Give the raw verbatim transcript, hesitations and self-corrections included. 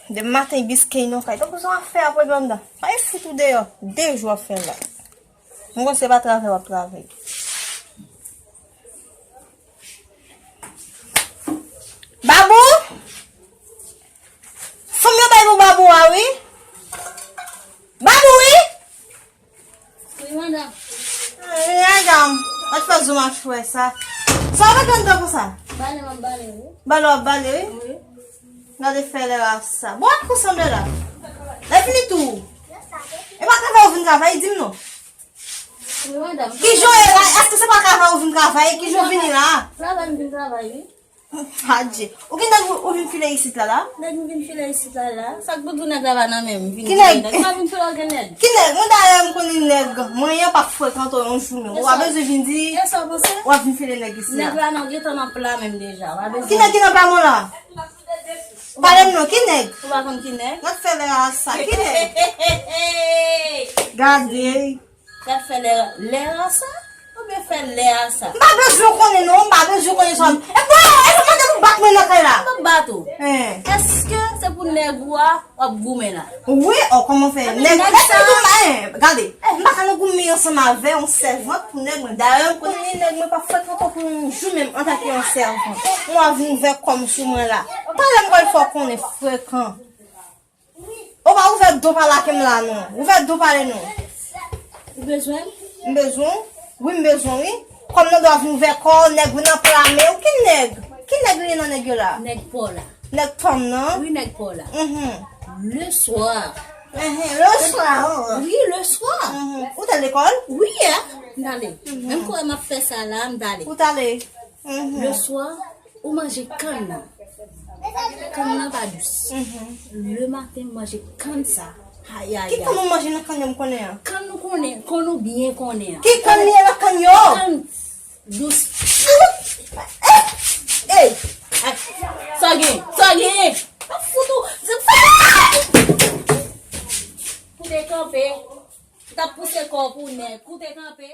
Demen maten biskèy nan kay. Tankou se yon afè apre anndan. Ay fout ou deyò. De jou w ap fè la. Mwen konn se pa travay w ap travay. Babou! Fanm yo bay pou Babou a wi. Babou wi! Wi, madanm. Ay, madanm. Mwen fè zo machwè sa. Sa w ap tann tan pou sa? Bale m ap bale, wi. Bale w ap bale, wi? Wi. Gade fè lè a sa. Bon, ak ou sanble la? Lè fini tou. E pa travay ou vin travay, di m non. Wi, madanm. Ki jan w ye la? Èske se pa travay ou vin travay? Ki jan w vini la? Travay m vin travay, wi. Adje. Ou ki nèg ou, ou vin file isit la la? Nèg m vin file isit la la. Sa k pou di w nèg la pa nan men m? Vin Ki nèg? Nèg. M pa vin file okenn nèg. Ki nèg? Mwen dayè m konnen nèg mwen an p ap frekante w yon jou menm. Ou pa bezwen vin di w ap vin file nèg isit la. Nèg la nan gentan nan pla menm deja. Ou pa bezwen. Ki nèg ki nan pla mwen la? Pale m non, ki nèg? Ou pa konn ki nèg? Gad fè lè a sa, ki nèg? Gade. Gad fè lè, lè a sa? Oubyen fè lè a sa? M pa bezwen konnen non, m pa bezwen konnen sa. E bon, e sa mande pou bat mwen nan kay la. M ap bat ou. Èske se pou nèg ou a w ap goumen la? Wi, o kòman fè? Nèg, nèg sa. Gade, m pa ka nan goumen ansanm avè yon sèvant pou nèg mwen. Dayè, m konnen nèg mwen pa frekante pou yon jou menm antanke yon sèvant. Mwen ap vin ouvè kò m sou mwen la. Talè m pral fè w konnen frekan. Ou pa ouvè do pale ak m la non. Ouvè do pale non. Ou bezwen m? M bezwen w. Wi, m bezwen w, wi. Kòm nan dwa vin ouvè kò, nèg vin nan pla men w. Ki nèg? Ki nèg li ye nan nèg yo la? Nèg pa w la. Nèg pa m nan? Wi, nèg pa w la. Mhm. Le soir. Mhm, le soir. Wi, le soir. Mhm. Ou t al lekòl? Wi, a. M t ale. Mhm. Menm kote m ap fè sa la, m t ale. Ou t ale? Mhm. Le soir, ou manje kann nan. Kann nan pa dous. Mhm. Le maten, m manje kann sa. Ay, ay, ay. Ki kann ou manje nan kann yo m konnen an? Kann nou konnen, kann nou byen konnen an. Ki kann li ye nan kann yo? Kann dous. Ey! Ak, sa gen, sa gen. Ap fout ou. Koute kanpe. T ap pouse kò w pou nèg. Koute kanpe.